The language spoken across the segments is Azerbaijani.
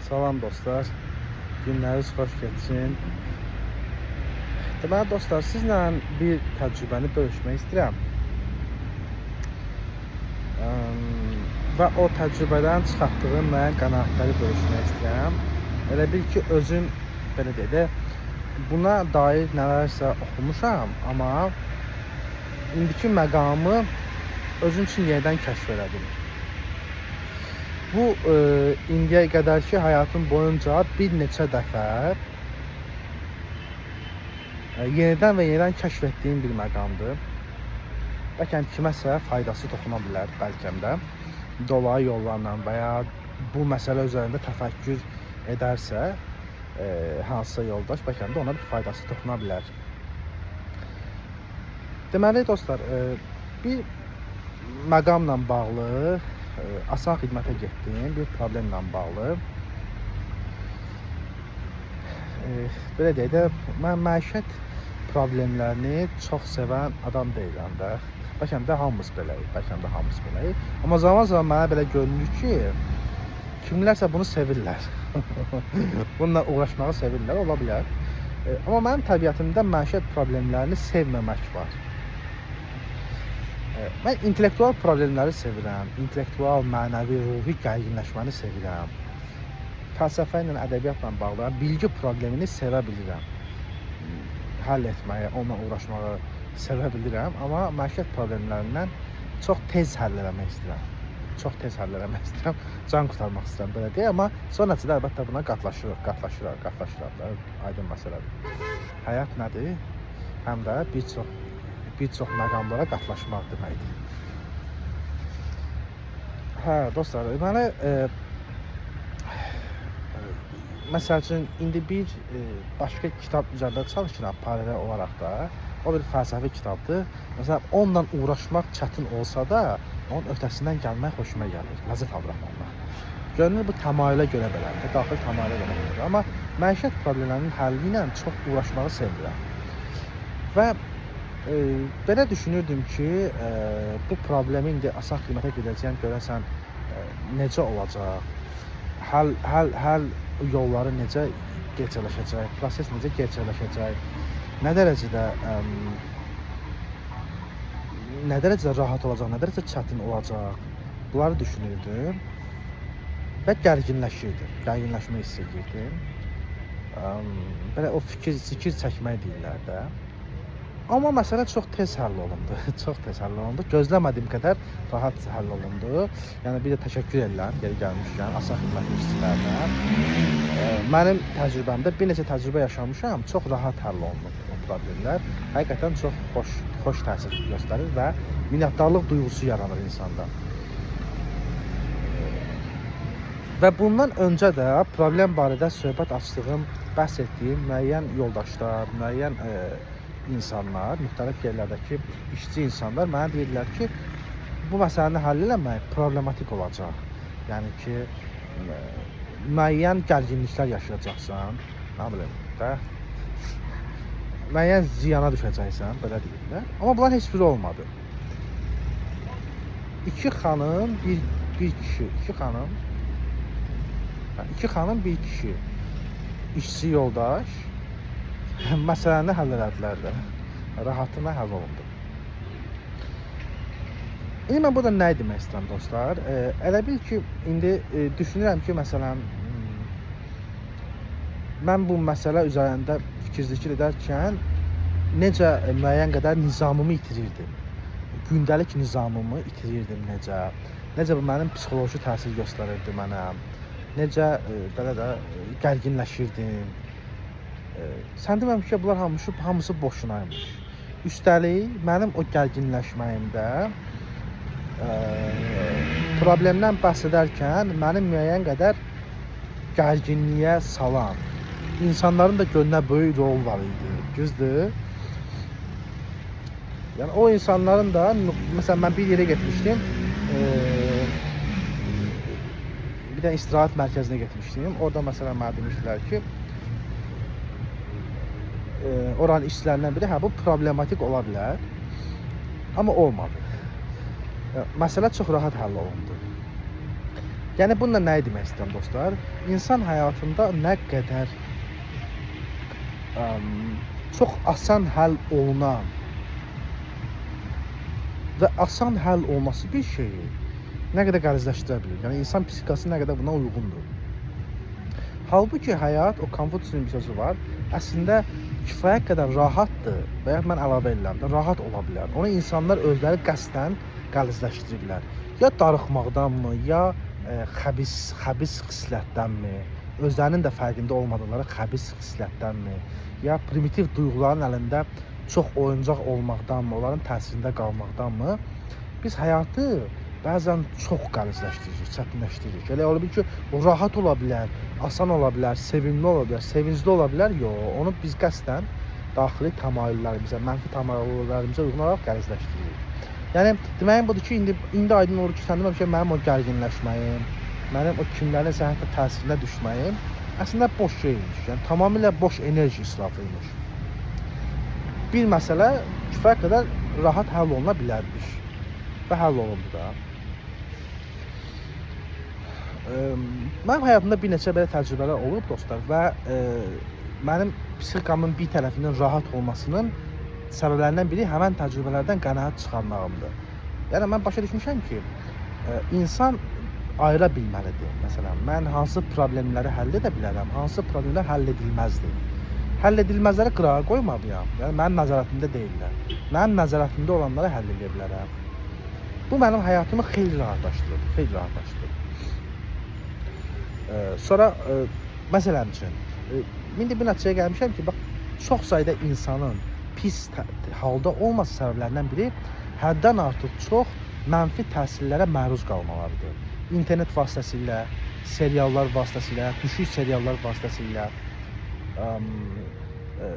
Salam dostlar. Günləriniz xoş keçsin. Deməli dostlar, sizlə bir təcrübəni bölüşmək istəyirəm. Və o təcrübədən çıxartdığım müəyyən qənaətləri bölüşmək istəyirəm. Elə bil ki, özüm belə deyək də, buna dair nələrsə oxumuşam, amma indiki məqamı özüm üçün yenidən kəşf elədim. Bu indiyə qədərki həyatım boyunca bir neçə dəfə yenidən və yenidən kəşf etdiyim bir məqamdır. Bəlkə kiməsə faydası toxuna bilər, bəlkə də dolayı yollarla və ya bu məsələ üzərində təfəkkür edərsə, hansısa yoldaş, bəlkə də ona bir faydası toxuna bilər. Deməli dostlar, bir məqamla bağlı asan xidmətə getdim, bir problemlə bağlı. Belə deyək də, mən məişət problemlərini çox sevən adam deyiləm də. Bəlkə də hamımız beləyik, bəlkə də hamımız beləyik. Amma zaman-zaman mənə belə görünür ki, kimlərsə bunu sevirlər. Bununla uğraşmağı sevirlər, ola bilər. Amma mənim təbiətimdə məişət problemlərini sevməmək var. Mən intellektual problemləri sevirəm, intellektual, mənəvi, ruhi gərginləşməni sevirəm. Fəlsəfə ilə, ədəbiyyatla bağlı bilgi problemini sevə bilirəm. Həll etməyi, onunla uğraşmağı sevə bilirəm, amma məişət problemlərindən çox tez həll eləmək istəyirəm. Çox tez həll eləmək istəyirəm, can qurtarmaq istəyirəm, belə deyək, amma son nəticədə əlbəttə buna qatlaşırıq, qatlaşırıq, qatlaşırıq da, aydın məsələdir. Həyat nədir? Həm də bir çox məqamlara qatlaşmaq deməkdir. Hə, dostlar, deməli, məsəl üçün indi bir başqa kitab üzərində çalışıram paralel olaraq da. O bir fəlsəfi kitabdır. Məsələn, onunla uğraşmaq çətin olsa da, onun öhdəsindən gəlmək xoşuma gəlir. Ləzzət alıram ondan. Görünür bu təmayülə görə belədir, daxili təmayülə görə belədir. Amma məişət problemlərinin həlli ilə çox uğraşmağı sevirəm. Və belə düşünürdüm ki, bu problemi indi asan xidmətə gedəcəyəm, görəsən necə olacaq? Həll yolları necə gerçəkləşəcək? Proses necə gerçəkləşəcək? Nə dərəcədə nə dərəcədə rahat olacaq, nə dərəcədə çətin olacaq? Bunları düşünürdüm və gərginləşirdim. Gərginləşmə hiss edirdim. Belə o fikir, zikir çəkmək deyirlər də. Amma məsələ çox tez həll olundu. Çox tez həll olundu. Gözləmədiyim qədər rahat həll olundu. Yəni bir də təşəkkür edirəm yeri gəlmişkən asan xidmət işçilərinə. Mənim təcrübəmdə bir neçə təcrübə yaşamışam. Çox rahat həll olunub o problemlər. Həqiqətən çox xoş təsir göstərir və minnətdarlıq duyğusu yaranır insanda. Və bundan öncə də problem barədə söhbət açdığım, bəhs etdiyim müəyyən yoldaşlar, müəyyən insanlar, müxtəlif yerlərdəki işçi insanlar mənə deyirdilər ki, bu məsələni həll eləmək problematik olacaq. Yəni ki, müəyyən gərginliklər yaşayacaqsan, nə bilim də, müəyyən ziyana düşəcəksən, belə deyirlər. Amma bunların heç biri olmadı. İki xanım, bir kişi, iki xanım, iki xanım, bir kişi, işçi yoldaş məsələni həll elədilər də. Rahatına həll olundu. İndi mən burada nə demək istəyirəm dostlar? Elə bil ki, indi düşünürəm ki, məsələn, mən bu məsələ üzərində fikir zikir edərkən necə müəyyən qədər nizamımı itirirdim. Gündəlik nizamımı itirirdim necə. Necə bu mənim psixoloji təsir göstərirdi mənə. Necə belə də gərginləşirdim. Sən deməm ki, bunlar hamısı boşunaymış. Üstəlik, mənim o gərginləşməyimdə problemdən bəhs edərkən mənim müəyyən qədər gərginliyə salan insanların da gör nə böyük rol var idi. Düzdür? Yəni o insanların da, məsələn mən bir yerə getmişdim. Bir də istirahət mərkəzinə getmişdim. Orada məsələn mənə demişdilər ki, oranın işçilərindən biri, hə bu problematik ola bilər. Amma olmadı. Məsələ çox rahat həll olundu. Yəni bununla nə demək istəyirəm dostlar? İnsan həyatında nə qədər çox asan həll olunan və asan həll olması bir şeyi nə qədər qəlizləşdirə bilir. Yəni insan psixikası nə qədər buna uyğundur. Halbuki həyat, o Konfutsionun bir sözü var, əslində kifayət qədər rahatdır və ya mən əlavə edirəm də, rahat ola bilər. Onu insanlar özləri qəsdən qəlizləşdirirlər. Ya darıxmaqdanmı, ya xəbis xislətdənmi, özlərinin də fərqində olmadıqları xəbis xislətdənmi, ya primitiv duyğuların əlində çox oyuncaq olmaqdanmı, onların təsirində qalmaqdanmı, biz həyatı bəzən çox qəlizləşdiririk, çətinləşdiririk. Elə ola bilər ki, o rahat ola bilər, asan ola bilər, sevimli ola bilər, sevincli ola bilər. Yox, onu biz qəsdən daxili təmayüllərimizə, mənfi təmayüllərimizə uyğun olaraq qəlizləşdiririk. Yəni deməyim budur ki, indi aydın olur ki, sən demə ki, mənim o gərginləşməyim, mənim o kimlərinsə hətta təsirinə düşməyim əslində boş şeymiş. Yəni tamamilə boş enerji israfı imiş. Bir məsələ kifayət qədər rahat həll oluna bilərmiş və həll olundu da. Mənim həyatımda bir neçə belə təcrübələr olub dostlar və mənim psixikamın bir tərəfinin rahat olmasının səbəblərindən biri həmən təcrübələrdən qənaət çıxarmağımdır. Yəni mən başa düşmüşəm ki, insan ayıra bilməlidir. Məsələn, mən hansı problemləri həll edə bilərəm, hansı problemlər həll edilməzdir. Həll edilməzləri qırağa qoymalıyam. Yəni mənim nəzarətimdə deyillər. Mənim nəzarətimdə olanları həll edə bilərəm. Bu mənim həyatımı xeyli rahatlaşdırır, xeyli rahatlaşdırır. Sonra məsələn üçün, indi bir nəticəyə gəlmişəm ki, bax çox sayda insanın pis halda olması səbəblərindən biri həddən artıq çox mənfi təsirlərə məruz qalmalarıdır. İnternet vasitəsilə, seriallar vasitəsilə, düşük seriallar vasitəsilə,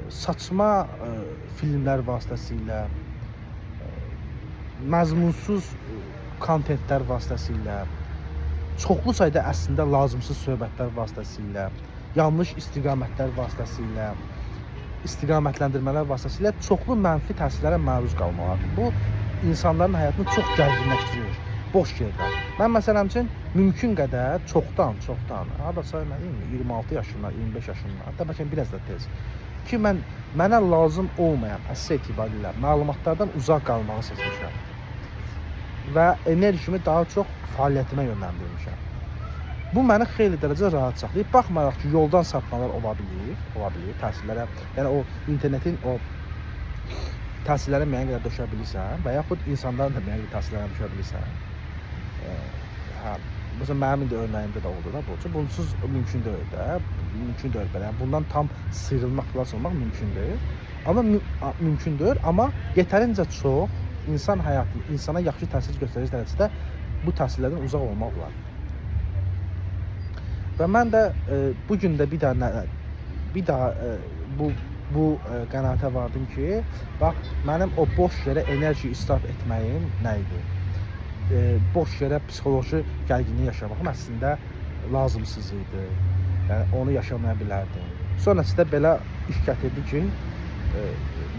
saçma filmlər vasitəsilə, məzmunsuz kontentlər vasitəsilə, çoxlu sayda əslində lazımsız söhbətlər vasitəsilə, yanlış istiqamətlər vasitəsilə, istiqamətləndirmələr vasitəsilə çoxlu mənfi təsirlərə məruz qalmalardır. Bu insanların həyatını çox gərginləşdirir, boş yerdə. Mən məsələn üçün mümkün qədər çoxdan, hardasa nə deyim, 26 yaşından, 25 yaşından, hətta bəlkə biraz da tez ki mənə lazım olmayan əsas etibarilə məlumatlardan uzaq qalmağı seçmişəm və enerjimi daha çox fəaliyyətimə yönləndirmişəm. Bu məni xeyli dərəcə rahat saxlayır. Baxmayaraq ki, yoldan sapmalar ola bilir təsirlərə. Yəni o internetin o təsirlərə müəyyən qədər düşə bilirsən və yaxud insanların da müəyyən qədər təsirlərinə düşə bilirsən. Hə, məsələn mənim indi örnəyimdə də oldu da bu. Çünki bunsuz mümkün deyil də, mümkün deyil belə. Yəni bundan tam sıyrılmaq, xilas olmaq mümkün deyil. Amma mümkün deyil, amma yetərincə çox insan həyatını, insana yaxşı təsir göstərir dərəcədə bu təsirlərdən uzaq olmaq olar. Və mən də bu gün də bir daha bu qənaətə vardım ki, bax mənim o boş yerə enerji israf etməyim nə idi? Boş yerə psixoloji gərginlik yaşamağım əslində lazımsız idi. Yəni onu yaşamaya bilərdim. Sonra nəticədə belə iş gətirdi ki,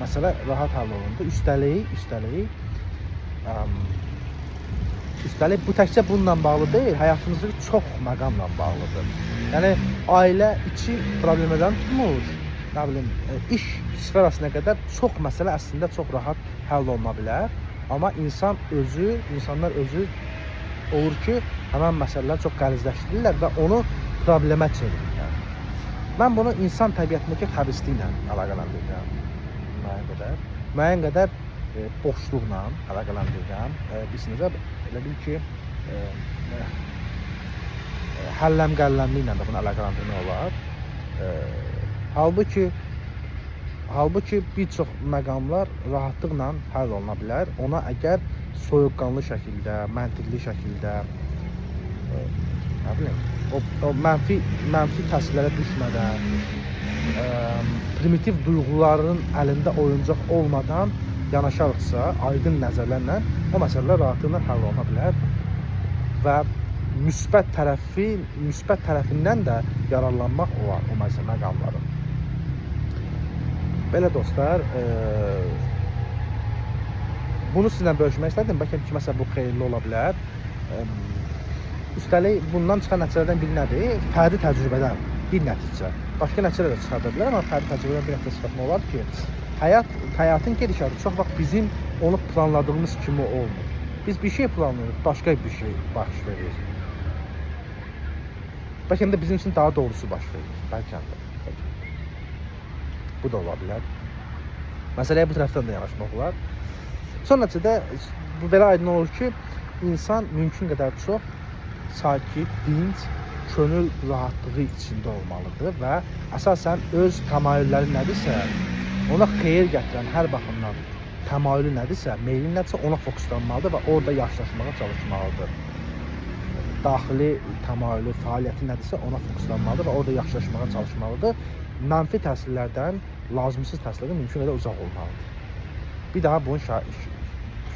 məsələ rahat həll olundu. Üstəlik bu təkcə bununla bağlı deyil, həyatımızdakı çox məqamla bağlıdır. Yəni ailə içi problemlərdən tutmuş, nə bilim, iş sferasına qədər çox məsələ əslində çox rahat həll oluna bilər. Amma insanlar özü olur ki, həmən məsələləri çox qəlizləşdirirlər və onu problemə çevirirlər. Mən bunu insan təbiətindəki xəbisliklə əlaqələndirirəm müəyyən qədər. Müəyyən qədər boşluqla əlaqələndirirəm. Bilsinizə, elə bil ki, həlləm-qəlləmliklə də bunu əlaqələndirmək olar. Halbuki bir çox məqamlar rahatlıqla həll oluna bilər. Ona əgər soyuqqanlı şəkildə, məntiqli şəkildə, nə bilim, o mənfi təsirlərə düşmədən, primitiv duyğuların əlində oyuncaq olmadan yanaşarıqsa, aydın nəzərlərlə o məsələlər rahatlıqla həll oluna bilər və müsbət tərəfindən də yararlanmaq olar o məqamların. Belə dostlar, bunu sizinlə bölüşmək istədim. Bəlkə kiməsə bu xeyirli ola bilər. Üstəlik bundan çıxan nəticələrdən biri nədir? Fərdi təcrübədən bir nəticə. Başqa nəticələr də çıxarda bilər, amma fərdi təcrübədən bir nəticə çıxartmaq olar ki, həyatın gedişatı çox vaxt bizim onu planladığımız kimi olmur. Biz bir şey planlayırıq, başqa bir şey baş verir. Bəlkə də bizim üçün daha doğrusu baş verir. Bəlkə də. Bəlkə də. Bu da ola bilər. Məsələyə bu tərəfdən də yanaşmaq olar. Son nəticədə bu belə aydın olur ki, insan mümkün qədər çox sakit, dinc, könül rahatlığı içində olmalıdır və əsasən öz təmayülləri nədirsə, ona xeyir gətirən hər baxımdan təmayülü nədirsə, meyli nədirsə ona fokuslanmalıdır və orada yaxşılaşmağa çalışmalıdır. Daxili təmayülü, fəaliyyəti nədirsə ona fokuslanmalıdır və orada yaxşılaşmağa çalışmalıdır. Mənfi təsirlərdən, lazımsız təsirlərdən mümkün qədər uzaq olmalıdır. Bir daha bunun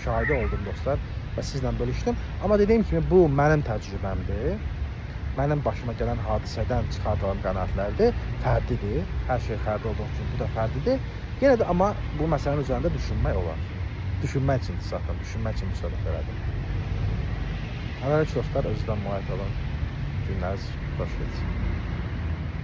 şahidi oldum dostlar və sizlə bölüşdüm. Amma dediyim kimi bu mənim təcrübəmdir. Mənim başıma gələn hadisədən çıxardığım qənaətlərdir. Fərdidir. Hər şey fərdi olduğu üçün bu da fərdidir. Yenə də amma bu məsələnin üzərində düşünmək olar. Düşünmək üçün zaten, düşünmək üçün bu söhbət elədim. Hələlik dostlar, özünüzdən müğayət olun. Günləriniz xoş keçsin.